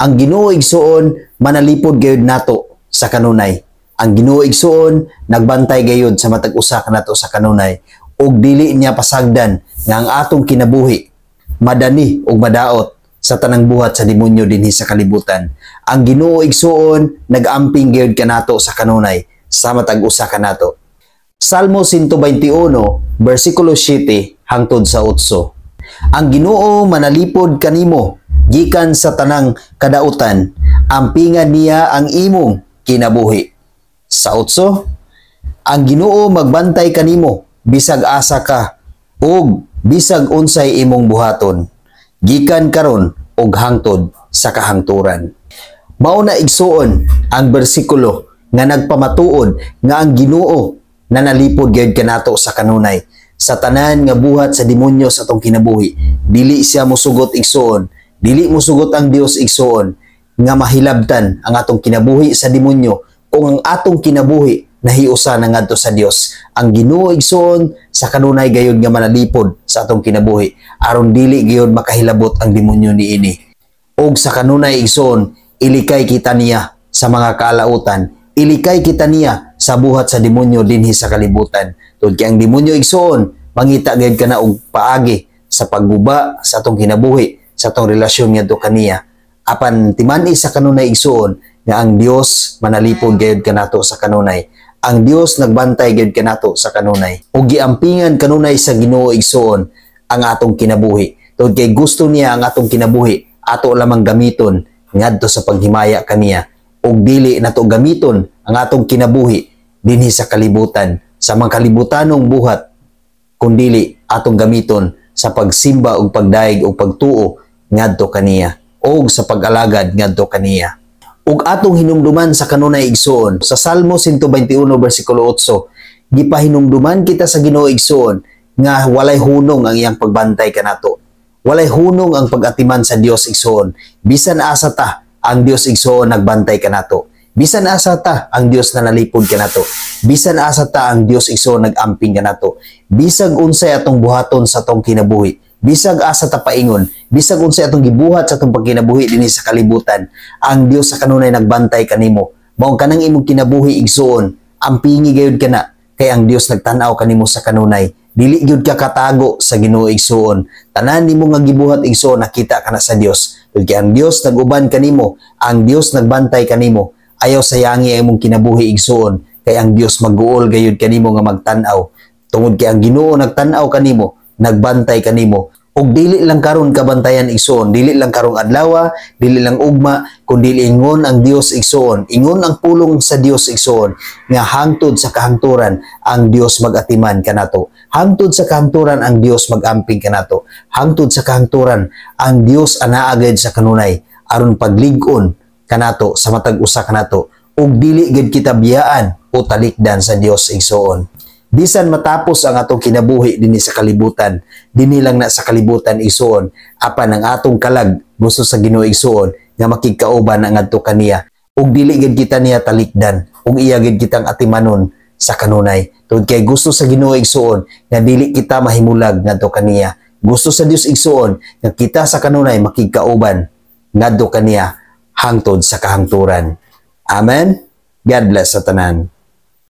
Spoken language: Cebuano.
Ang Ginoo, igsuon, manalipod gayud nato sa kanunay. Ang Ginoo, igsuon, nagbantay gayud sa matag usa kanato sa kanunay ug dili niya pasagdan nga ang atong kinabuhi madani ug madaot sa tanang buhat sa demonyo dinhi sa kalibutan. Ang Ginoo, igsuon, nagamping gayud kanato sa kanunay, sa matag usa kanato. Salmo 121 versikulo 7 hangtod sa 8. Ang Ginoo manalipod kanimo gikan sa tanang kadautan, ampingan niya ang imong kinabuhi. Sa 8, ang Ginoo magbantay kanimo bisag asa ka ug bisag unsay imong buhaton, gikan karon ug hangtod sa kahangturan. Mao na, igsuon, ang bersikulo nga nagpamatuod nga ang Ginoo nanalipod gyud kanato sa kanunay. Sa tanan nga buhat sa demonyo sa atong kinabuhi, dili siya mosugot, igsuon. Dili mosugot ang Dios, igsuon, nga mahilabtan ang atong kinabuhi sa demonyo kung ang atong kinabuhi nahiusa na ngadto sa Dios. Ang Ginoo, igsuon, sa kanunay gayud nga manalipod sa atong kinabuhi aron dili gayud makahilabot ang demonyo niini. Og sa kanunay, igsuon, ilikay kita niya sa mga kalautan. Ilikay kita niya sa buhat sa demonyo dinhi sa kalibutan. Tungod kay ang demonyo, igsuon, mangita gayud kana og paagi sa pagguba sa atong kinabuhi, sa atong relasyon ngadto kaniya. Apan timan-i sa kanunay, igsuon, nga ang Dios manalipod gayud kanato sa kanunay. Ang Dios nagbantay gayud kanato sa kanunay. Ug giampingan kanunay sa Ginoo, igsuon, ang atong kinabuhi. Tungod kay gusto niya ang atong kinabuhi ato lamang gamiton ngadto sa paghimaya kaniya ug dili nato gamiton ang atong kinabuhi dinhi sa kalibutan sa mga kalibutanong buhat, kundili atong gamiton sa pagsimba ug pagdayeg ug pagtuo ngadto kaniya ug sa pag-alagad ngadto kaniya. Ug atong hinumduman sa kanunay, igsuon, sa Salmo 121 bersikulo 8, gipahinumduman kita sa Ginoo, igsuon, nga walay hunong ang iyang pagbantay kanato. Walay hunong ang pag-atiman sa Dios, igsuon. Bisan asa ta, ang Dios, igsuon, nagbantay kanato. Bisan asa ta, ang Dios nanalipod kanato. Bisan asa ta, ang Dios, igsuon, nagamping kanato. Bisag unsay atong buhaton sa atong kinabuhi, bisag asa ta paingon, bisag unsay atong gibuhat sa atong pagkinabuhi dinhi sa kalibutan, ang Dios sa kanunay nagbantay kanimo. Mao kanang imong kinabuhi, igsuon, ampingi gayud kana kay ang Dios nagtan-aw kanimo sa kanunay. Dili gyud ka katago sa Ginoo, igsuon. Tanan nimo nga gibuhat, igsuon, nakita kana sa Dios. Tungod kay ang Dios nag-uban kanimo, ang Dios nagbantay kanimo. Ayaw sayangi ang imong kinabuhi, igsuon, kay ang Dios magguol gayud kanimo nga magtan-aw. Tungod kay ang Ginoo nagtan-aw kanimo, nagbantay kanimo. Ug dili lang karon kabantayan, igsuon, dili lang karong adlaw, dili lang ugma, kundi ingon ang Dios, igsuon, ingon ang pulong sa Dios, igsuon, nga hangtod sa kahangturan ang Dios magatiman kanato. Hangtod sa kahangturan ang Dios magamping kanato. Hangtod sa kahangturan ang Dios anaa gayud sa kanunay aron paglig-on kanato, sa matag usa kanato, ug dili gid kita biyaan o talikdan sa Dios, igsuon. Bisan matapos ang atong kinabuhi dinhi sa kalibutan, dinhi lang na sa kalibutan, igsuon, apan ang atong kalag gusto sa Ginoo, igsuon, nga makigkauban na ngadto kaniya. Ug dili gid kita niya talikdan, ug iya gid kitang atimanon sa kanunay. Tungod kay gusto sa Ginoo, igsuon, nga dili kita mahimulag ngadto kaniya. Gusto sa Dios, igsuon, nga kita sa kanunay makigkauban ngadto kaniya hangtod sa kahangturan. Amen. God bless sa tanan.